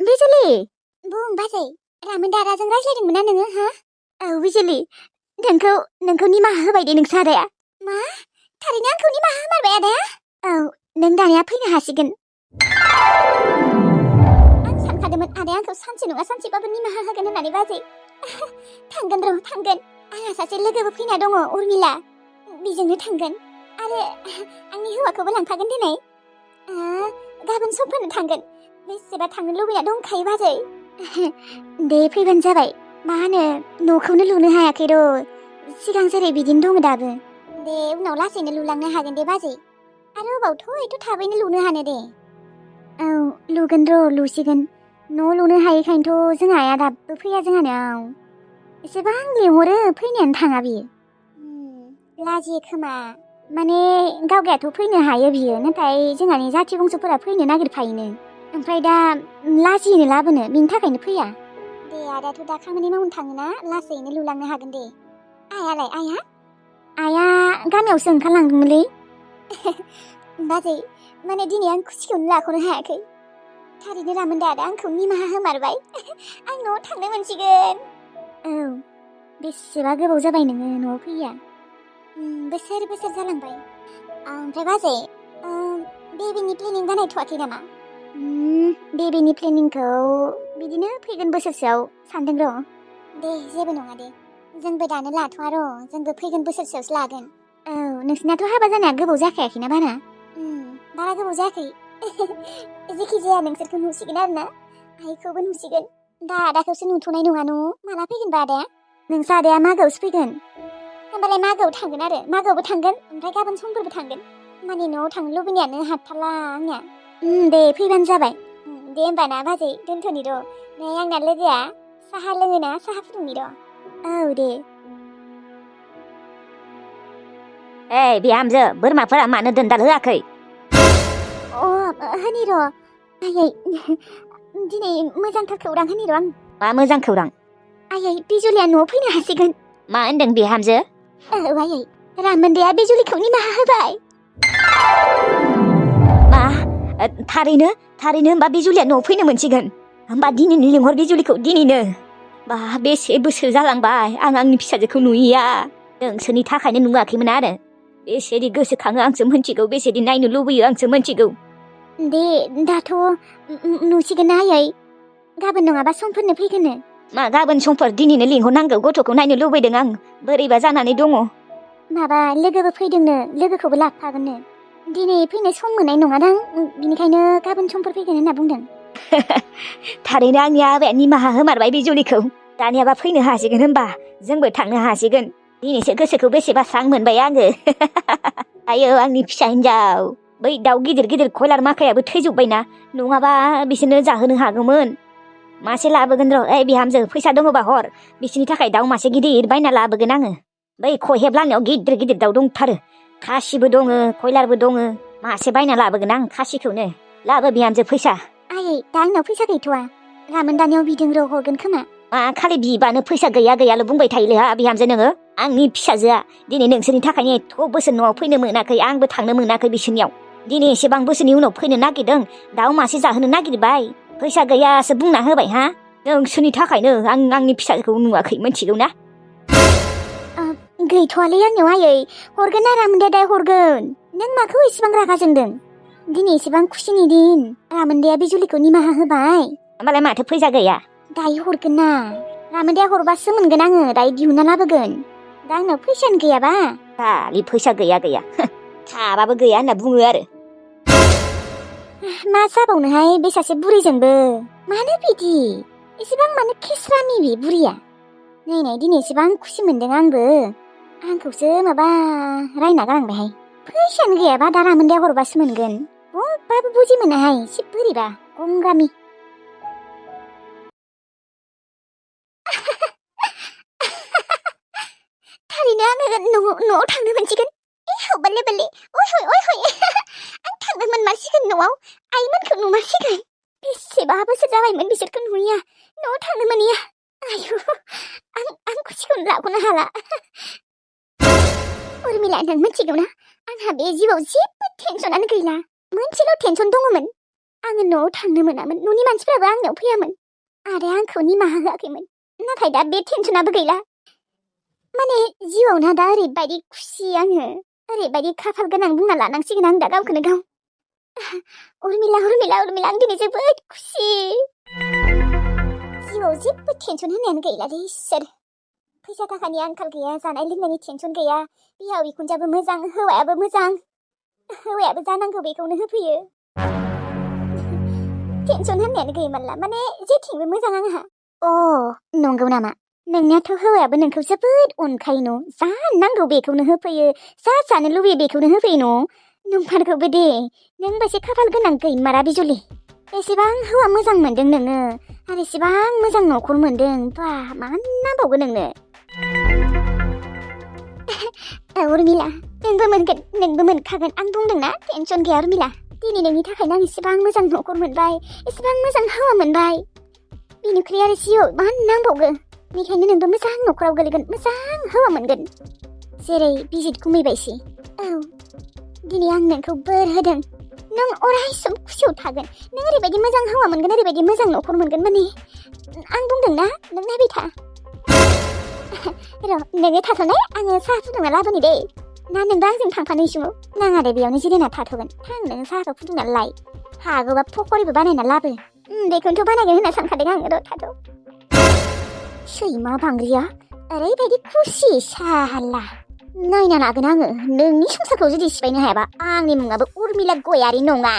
बिजुलि बुं बाजै रामोन दादाजों रायज्लायदोंमोन ना नोङो हा? औ बिजुलि नोंखौ निमाहा होबाय दे नोंसो आदाया। मा? थारैनो आंखौ निमाहा होमारबाय आदाया? औ नों दानिया फैनो हासिगोन। आं सानखादोंमोन आदाया आंखौ सानसे नङा सानसेबाबो निमाहा होगोन होननानै बाजै। थांगोन र' थांगोन। आंहा सासे लोगोबो फैना दङ उर्मिला। बिजोंनो थांगोन आरो आंनि हौवाखौबो लांफागोन दिनै। गाबोन समफोरनो थांगोन। बेसेबा थांनो लुबैना दंखायो बाजै। दे फैबानो जाबाय। मा होनो न'खौनो लुनो हायाखै र'। सिगां जेरै बिदिनो दङ दाबो। दे उनाव लासैनो लुलांनो हागोन दे बाजै। आरो अबावथ' एथ' थाबैनो लुनो हानो दे। औ लुगोन र' लुसिगोन। न' लुनो हायैखायनोथ' जोंहा आइया दाबो फैया जोंहानाव। एसेबां लिंहरो फैनायानो थाङा बियो। लाजियो खोमा। माने गावगायाथ' फैनो हायो बियो नाथाय जोंहानि जाथि बंस'फोरा फैनो नागिरफायोनो। ओमफ्राय दा लाजियोनो लाबोनो बिनि थाखायनो फैया। दे आदायाथ' दा खामानि मावनो थाङोना लासैनो लुलांनो हागोन दे। आइयालाय आइया गामियावसो ओंखारलांदोंमोनलै। बाजै माने दिनै आं खुसिखौनो लाख'नो हायाखै। थारैनो रामोन दादा आंखौ निमाहा होमारबाय। आं न'आव थांनो मोनसिगोन। औ बेसेबा गोबाव जाबाय नोङो न'आव फैया। बोसोर जालांबाय। ओमफ्राय बाजै बेबिनि प्लेनिं बानायथ'वाखै नामा? बेबिनि प्लेनिंखौ बिदिनो फैगोन बोसोरसेयाव सानदों र'। दे जेबो नङा दे। जोंबो दानो लाथ'वा र' जोंबो फैगोन बोसोरसेयावसो लागोन। औ नोंसिनाथ' हाबा जानाया गोबाव जाखायाखैना बारा? बारा गोबाव जायाखै। जेखि जाया नोंसोरखौ नुसिगोन आरो ना। आइखौबो नुसिगोन। दा आदाखौसो नुथ'नाय नङा न'। माला फैगोनबा आदाया? नोंसा आदाया मागोआवसो फैगोन। होमबालाय मागोआव थांगोन आरो मागोआवबो थांगोन ओमफ्राय गाबोन समफोरबो थांगोन। माने न'आव थांनो लुबैनायानो हाथारला आंनिया। दे फैबानो जाबाय। दे होमबा ना बाजै दोनथ'नि र'। नै आंना लोगोआ साहा लोङोना साहा फुदुंनि र'। औ दे। बिहामजो बोरमाफोरा मानो दोनदाल होआखै? होनि र' आयै दिनै मोजांथार खौरां होनि र' आं। मा मोजां खौरां? आयै बिजुलिया न'आव फैनो हासिगोन। मा होनदों बिहामजो? औ आयै रामोनदाया बिजुलिखौ निमाहा होबाय। मा थारैनो होमबा बिजुलिया न'आव फैनो मोनसिगोन। होमबा दिनैनो लिंहर बिजुलिखौ दिनैनो। बा बेसे बोसोर जालांबाय आं आंनि फिसाजोखौ नुयैया। नोंसोरनि थाखायनो नुवाखैमोन आरो। बेसेदि गोसोखाङो आंसो मोनथिगौ बेसेदि नायनो लुबैयो आंसो मोनथिगौ। दे दाथ' नुसिगोन ना आयै। गाबोन नङाबा समफोरनो फैगोननो। मा गाबोन समफोर दिनैनो लिंहरनांगौ गथ'खौ नायनो लुबैदों आं। बोरैबा जानानै दङ। माबा लोगोबो फैदोंनो लोगोखौबो लाफागोननो। दिनै फैनो सम मोननाय नङादां बिनिखायनो गाबोन समफोर फैगोन होनना बुंदों। थारैनो आंनि आबाया निमाहा होमारबाय बिजुलिखौ। दानियाबा फैनो हासिगोन होनबा जोंबो थांनो हासिगोन। दिनैसो गोसोखौ बेसेबा स्रां मोनबाय आङो। आयो आंनि फिसा हिन्जाव। बै दाउ गिदिर कयलार माखायाबो थैजोब्बायना नङाबा बिसोरनो जाहोनो हागौमोन। मासे लाबोगोन र' बिहामजो फैसा दङबा हर बिसोरनि थाखाय दाउ मासे गिदिर बायना लाबोगोन आङो। बै खहेब लांनायाव गिदिर दाउ दंथारो। खासिबो दङ कयलारबो दङ। मासे बायना लाबोगोन आं खासिखौनो। लाबो बिहामजो फैसा। आयै दा आंनाव फैसा गैथ'वा। रामोन दानियाव बिदों र' हरगोन खोमा। मा खालि बिबानो फैसा गैयाल' बुंबाय थायोलै हा बिहामजो नोङो। आंनि फिसाजोआ दिनै नोंसोरनि थाखायनो एथ' बोसोर न'आव फैनो मोनाखै आंबो थांनो मोनाखै बिसोरनियाव। दिनै एसेबां बोसोरनि उनाव फैनो नागिरदों दाउ मासे जाहोनो नागिरबाय। फैसा गैयासो बुंना होबाय हा। नोंसोरनि थाखायनो आं आंनि फिसाखौ नुवाखै मिथिगौ ना। गैथ'वालै आंनियाव आयै। हरगोन ना रामोन दादा हरगोन। नों माखौ इसेबां रागा जोंदों? दिनै एसेबां खुसिनि दिन रामोनदाया बिजुलिखौ निमाहा होबाय। होमबालाय माथो फैसा गैया? दायो हरगोन ना। रामोनदाया हरबासो मोनगोन आङो दायो दिहुनना लाबोगोन। दा आंनाव फैसायानो गैयाबा। खालि फैसा गैया। थाबाबो गैया होनना बुङो आरो। मा जाबावनोहाय बे सासे बुरैजोंबो। मानो बिदि एसेबां मानो खेस्रानि बे बुरिया। नै दिनै एसेबां खुसि मोनदों आंबो। आंखौसो माबा रायना गालांबायहाय। फैसायानो गैयाबा दा रामोनदाया हरबासो मोनगोन। बुंबाबो बुजि मोनाहाय एसे बोरैबा गंगामि। थारैनो आङो न'आव थांनो मोनसिगोन। बाले अय हय आं थांनो मोनमारसिगोन न'आव। आइमोनखौ नुमारसिगोन। बेसेबा बोसोर जाबायमोन बिसोरखौ नुयैया न'आव थांनो मोनैया। आयु आं खुसिखौनो लाख'नो हाला। उर्मिला नों मिथिगौ ना आंहा बे जिउआव जेबो टेनसनानो गैला। मोनसेल' टेनसन दङमोन आङो न'आव थांनो मोनामोन न'नि मानसिफ्राबो आंनाव फैयामोन आरो आंखौ निमाहा होआखैमोन नाथाय दा बे टेनसनाबो गैला माने जिउआव ना दा ओरैबायदि खुसि आङो ओरैबायदि खाफाल गोनां बुंना लानांसिगोन आं दा गावखौनो गाव उर्मिला आं दिनै जोबोद खुसि जिउआव जेबो टेनसन होननायानो गैलालै इसोर फैसा थाखानि आंखाल गैया जानाय लोंनायनि टेनसन गैया बिहाव बिखुनजोआबो मोजां हौवायाबो जानांगौ बेखौनो होफैयो टेनसन होननायानो गैयामोनला माने जेथिंबो मोजां आंहा नंगौ नामा नोंनियाथ' हौवायाबो नोंखौ जोबोद अनखायो न' जा नांगौ बेखौनो होफैयो जा जानो लुबैयो बेखौनो होफैयो न' नंमारगौबो दे नों बेसे खाफाल गोनां गैमारा बिजुलि एसेबां हौवा मोजां मोनदों नोङो आरो एसेबां मोजां न'खर मोनदों बा मा नांबावगौ नोंनो उर्मिला नोंबो मोनखागोन आं बुंदोंना टेनसन गैया उर्मिला दिनै नोंनि थाखायनो आं एसेबां मोजां न'खर मोनबाय एसेबां मोजां हौवा मोनबाय बिनिख्रुइ आरो जिउआव मा नांबावगो बेनिखायनो नोंबो मोजां न'खराव गोलैगोन मोजां हौवा मोनगोन जेरै बिजित गुमैबायसि दिनै आं नोंखौ बोर होदों नों अराय सम खुसियाव थागोन नों ओरैबायदि मोजां हौवा मोनगोन ओरैबायदि मोजां न'खर मोनगोन माने आं बुंदोंना नों नायबाय था र' नोङो थाथ'नाय आङो साहा फुदुंना लाबोनि दे ना नोंबो आंजों थांफानो इसिङाव नाङा दे बेयावनो जिरायना थाथ'गोन थां नोङो साहाखौ फुदुंनानै लाय हागौबा पकरिबो बानायना लाबो बेखौनोथ' बानायगोन होनना सानखादों आङो र' थाथ' सैमा बांग्रिया ओरैबायदि खुसि साला नायना लागोन आङो नोंनि संसारखौ जुदि सिफायनो हायाबा आंनि मुङाबो उर्मिला गयारि नङा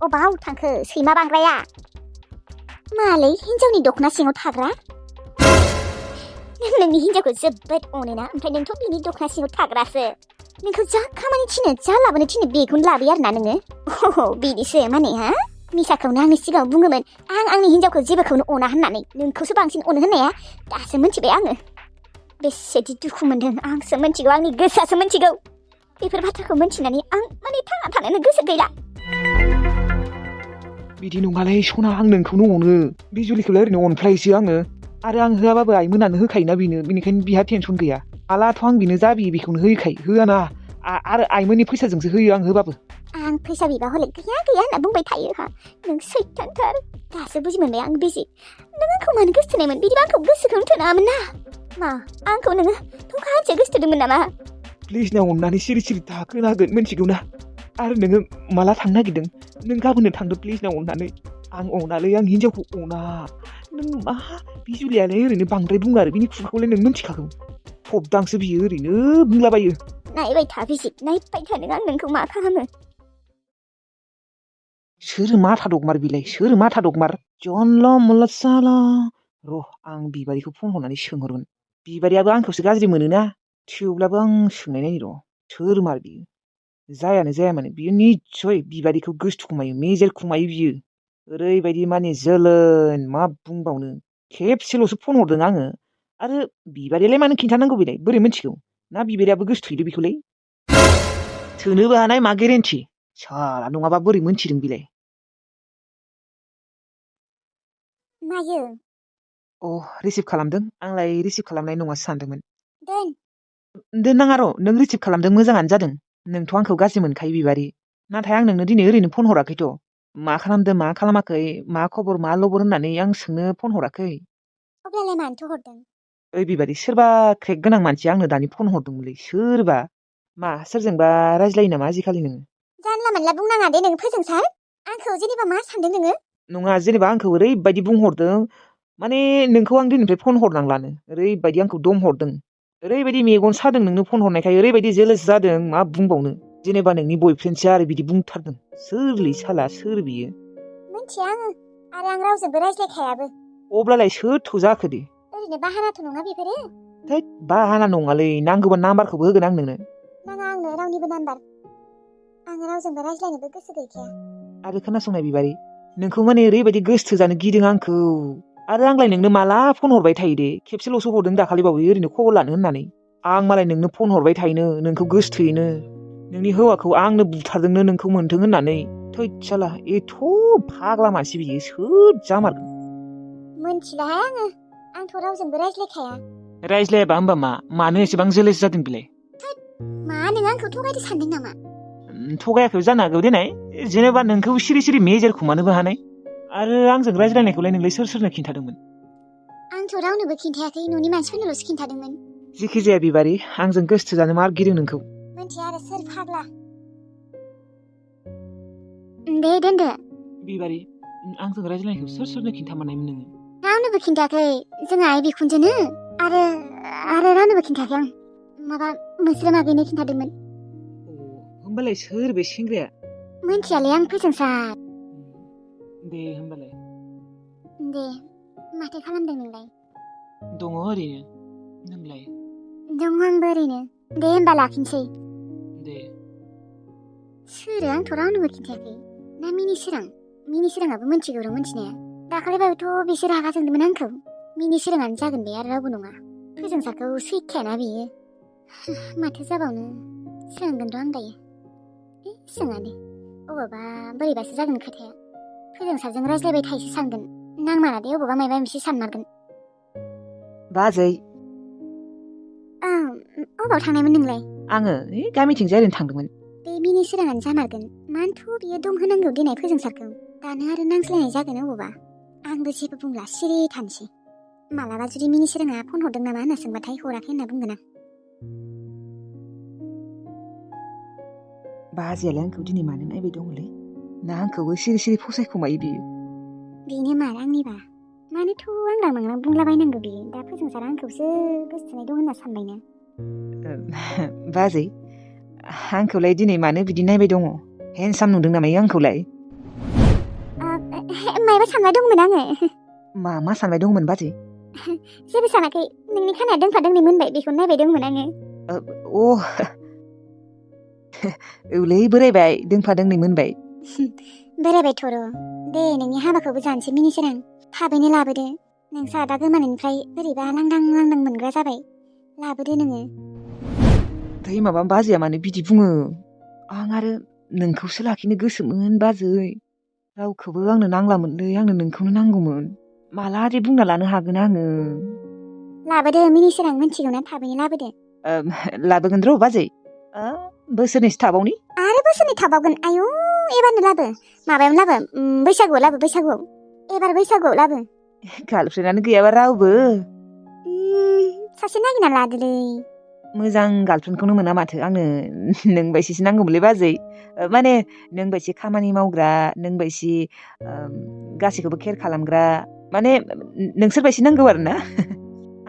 अबाव थांखो सैमा बांग्राया मालै हिन्जावनि दख'ना सिङाव थाग्रा नोंनि हिन्जावखौ जोबोद अनोना ओमफ्राय नोंथ' बिनि दख'ना सिङाव थाग्रासो नोंखौ जा खामानि थिनो जा लाबोनो थिनो बेखौनो लाबोयो आरोना नोङो बिदिसो माने हा मिसाखौनो आंनि सिगाङाव बुङोमोन आंनि हिन्जावखौ जेबोखौनो अना होननानै नोंखौसो बांसिन अनो होननाया दासो मिथिबाय आङो बेसेदि दुखु मोनदों आंसो मिथिगौ आंनि गोसोआसो मिथिगौ बेफोर बाथ्राखौ मिथिनानै आं माने थांना थानोनो गोसो गैला बिदि नङालै सना आं नोंखौनो अनो बिजुलिखौलाय ओरैनो अनफ्लायोसो आङो आरो आं होआबाबो आइमोनानो होखायोना बेनिखायनो बिहा टेनसन गैया मालाथ' आं बिनो जा बियो बेखौनो होआना आरो आइमोननि फैसाजोंसो होयो आं होबाबो आं फैसा बिबा हले गैया होनना बुंबाय थायो हा नों सैथानथार दासो बुजि मोनबाय आं बिजि नों आंखौ मानो गोसोथोनायमोन बिदिबा आंखौ गोसोखौनो थोनाङामोन ना मा आंखौ नोङो थखानसे गोसोथोदोंमोन नामा प्लिज ना अननानै सिरि था खोनागोन मिथिगौ ना आरो नोङो माला थांनो नागिरदों नों गाबोननो थांदो प्लिज ना अननानै आं अनालै आं हिन्जावखौ अना नों मा बिजुलियालाय ओरैनो बांद्राय बुङो आरो बिनि खुगाखौलाय नों मिथिखागौ थबदांसो बियो ओरैनो बुंलाबायो नायबाय था बिजि नायबाय था नों आं नोंखौ मा खालामो सोर माथा दगमार बिलाय सोर माथा दगमार जनला मोनला साला र' आं बिबारिखौ फन हरनानै सोंहरगोन बिबारियाबो आंखौसो गाज्रि मोनोना थेवब्लाबो आं सोंनाय नायनि र' सोर मार बियो जायानो जाया माने बियो निस्सय बिबारिखौ गोसोथुखुमायो मेजेर खुमायो बियो ओरैबायदि माने जोलोन मा बुंबावनो खेबसेल'सो फन हरदों आङो आरो बिबारियालाय मानो खिन्थानांगौ बेलाय बोरै मिथिगौ ना बिबारियाबो गोसोथोयोलै बेखौलाय थोनोबो हानाय मा गेरेन्थि साला नङाबा बोरै मोनथिदों बिलाय मायो रिसिभ खालामदों आंलाय रिसिभ खालामनाय नङासो सानदोंमोन दोन नाङा र' नों रिसिभ खालामदों मोजाङानो जादों नोंथ' आंखौ गाज्रि मोनखायो बिबारि नाथाय आं नोंनो दिनै ओरैनो फन हराखैथ' मा खालामदों मा खालामाखै मा खबर मा लबर होननानै आं सोंनो फन हराखै अब्लालाय मानोथो हरदों ओइ बिबारि सोरबा क्रेक गोनां मानसिया आंनो दानि फन हरदोंमोनलै सोरबा मा सोरजोंबा रायज्लायो नामा आजिखालि नोङो जानला मोनला बुंनाङा दे नों फोजोंसार आंखौ जेनेबा मा सानदों नोङो नङा जेनेबा आंखौ ओरैबायदि बुंहरदों माने नोंखौ आं दिनैनिफ्राय फन हरनांलानो ओरैबायदि आंखौ दम हरदों ओरैबायदि मेगन सादों नोंनो फन हरनायखाय ओरैबायदि जेलस जादों मा बुंबावनो जेनेबा नोंनि बयफ्रेन्डसो आरो बिदि बुंथारदों सोरलै साला सोर बियो मिथिया आङो आरो आं रावजोंबो रायज्लायखायाबो अब्लालाय सोरथ' जाखो दे ओरैनो बाहानाथ' नङा बेफोरो थैद बाहाना नङालै नांगौबा नाम्बारखौबो होगोन आं नोंनो नाङा आंनो रावनिबो नाम्बार आङो रावजोंबो रायज्लायनोबो गोसो गैखाया आरो खोनासंनाय बिबारि नोंखौ माने ओरैबायदि गोसोथोजानो गिदों आंखौ आरो आंलाय नोंनो माला फन हरबाय थायो दे खेबसेल'सो हरदों दाखालिबावै ओरैनो खबर लानो होननानै आं मालाय नोंनो फन हरबाय थायोनो नोंखौ गोसोथोयोनो नोंनि हौवाखौ आंनो बुथारदोंनो नोंखौ मोनथों होननानै थैद साला एथ' फाग्ला मानसि बियो सोर जामारगोन मोनथिलाहाय आंथ' रावजोंबो रायज्लायखाया रायज्लायाबा होमबा मानो एसेबां जेलेस जादों बिलाय मा नों आंखौ थगायदो सानदों नामा? थगायाखै जानो हागौ देनाय जेनेबा नोंखौ सिरि सिरि मेजेर खुमानोबो हानाय आरो आंजों रायज्लायनायखौलाय नोंलाय सोरनो खिन्थादोंमोन? आंथ' रावनोबो खिन्थायाखै न'नि मानसिफोरनोल'सो खिन्थादोंमोन। जेखि जाया बिबारि आंजों गोसो जानो मार गिदों नोंखौ। मोनथिया आरो सोर फाग्ला। दे दोनदो। बिबारि आंजों रायज्लायनायखौ सोरनो खिन्थामारनायमोन नोङो? रावनोबो खिन्थायाखै जोंहा आइ बिखुनजोनो आरो रावनोबो खिन्थायाखै आं। माबा मोस्रोम आगैनो खिन्थादोंमोन। होमबालाय सोर बे सेंग्राया? मोनथियालै आं फोजोंसार। दे होमबालाय। दे माथो खालामदों नोंलाय? दङ ओरैनो। नोंलाय? दङ आंबो ओरैनो। दे होमबा लाखिनोसै। दे। सोरो आंथ' रावनोबो खिन्थायाखै ना मिनिसोरां? मिनिसोराङाबो मोनथिगौ र' मोनथिनाया। दाखालिबाबोथ' बिसोर रागा जोंदोंमोन आंखौ। मिनिसोराङानो जागोन बे आरो रावबो नङा। फोजोंसारखौ सैखायाना बियो। माथो जाबावनो सोंगोन र' आं दायो। सोङा दे अबावबा बोरैबासो जागोन खोथाया। फोजोंसारजों रायज्लायबाय थायोसो सानगोन। नांमारा दे अबावबा माबा मोनसे सानमारगोन। बाजै। अबाव थांनायमोन नोंलाय? आङो गामिथिंजाय ओरैनो थांदोंमोन। बे मिनिसोराङानो जामारगोन। मानोथ' बियो दम होनांगौ देनाय फोजोंसारखौ। दानो आरो नांज्लायनाय जागोन अबावबा। आंबो जेबो बुंला सिरि थानोसै। मालाबा जुदि मिनिसोराङा फन हरदों नामा होनना सोंबाथाय हराखै होनना बुंगोन आं। बाजैयालाय आंखौ दिनै मानो नायबाय दङलै? ना आंखौबो सिरि सिरि फसायखुमायो बियो? बेनो मार आंनिबा। मानोथ' आंलां मांलां बुंलाबायनांगौ बियो। दा फोजोंसारा आंखौसो गोसोथोनाय दं होनना सानबायना। बाजै आंखौलाय दिनै मानो बिदि नायबाय दङ? हेन्डसाम नुदों नामा आंखौलाय? मायबा सानबाय दंमोन आङो। मा सानबाय दंमोन बाजै? जेबो सानाखै। नोंनि खानाया दोंफा दोंनै मोनबाय बेखौनो नायबाय दंमोन आङो। औलै बोरायबाय दोंफा दोंनै मोनबाय। बोरायबायथ' र'। दे नोंनि हाबाखौबो जानोसै मिनिसोरां। थाबैनो लाबोदो। नोंसा आदा गोमानायनिफ्राय बोरैबा लांदां लांदां मोनग्रा जाबाय। लाबोदो नोङो। दै माबा बाजैया मानो बिदि बुङो? आं आरो नोंखौसो लाखिनो गोसोमोन बाजै। रावखौबो आंनो नांलामोनलै आंनो नोंखौनो नांगौमोन। माला दि बुंना लानो हागोन आङो? लाबोदो मिनिसोरां मिथिगौना थाबैनो लाबोदो। लाबोगोन र' बाजै। बोसोरनैसो थाबावनि। आरो बोसोरनै थाबावगोन आयौ एबारनो लाबो। माबायावनो लाबो बैसागुआव लाबो बैसागुआव। एबार बैसागुआव लाबो। गार्लफ्रेन्डआनो गैयाबा रावबो? सासे नागिरना लादोलै। मोजां गार्लफ्रेन्डखौनो मोना माथो आंनो। नों बायदिसो नांगौमोनलै बाजै। माने नों बायदि खामानि मावग्रा, नों बायदि गासैखौबो केयार खालामग्रा, माने नोंसोर बायदि नांगौ आरो ना।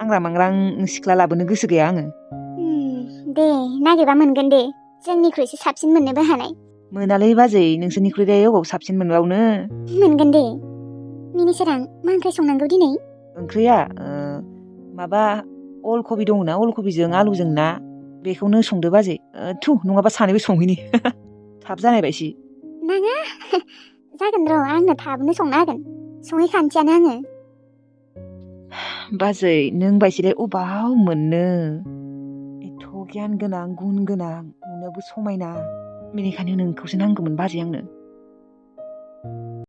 आंग्रा मांग्रां सिख्ला लाबोनो गोसो गैया आङो। दे नागिरबा मोनगोन दे। जोंनिख्रुइसो साबसिन मोननोबो हानाय। मोनालै बाजै नोंसोरनिख्रुइ अबाव साबसिन मोनबावनो? मोनगोन दे। मिनिसोरां मा ओंख्रि संनांगौ दिनै? ओंख्रिया माबा अलकबि दङना अलकबिजों आलुजों ना बेखौनो संदो बाजै। नङाबा सानैबो संहैनि। थाब जानाय बायदि। नाङा जागोन र' आंनो थाबनो संना होगोन। संहैखानोसैयानो आङो। बाजै नों बायदिलाय अबाव मोननो? एथ' गियान गोनां गुन गोनां नुनायावबो समायना। बेनिखायनो नोंखौसो नांगौमोन बाजै आंनो।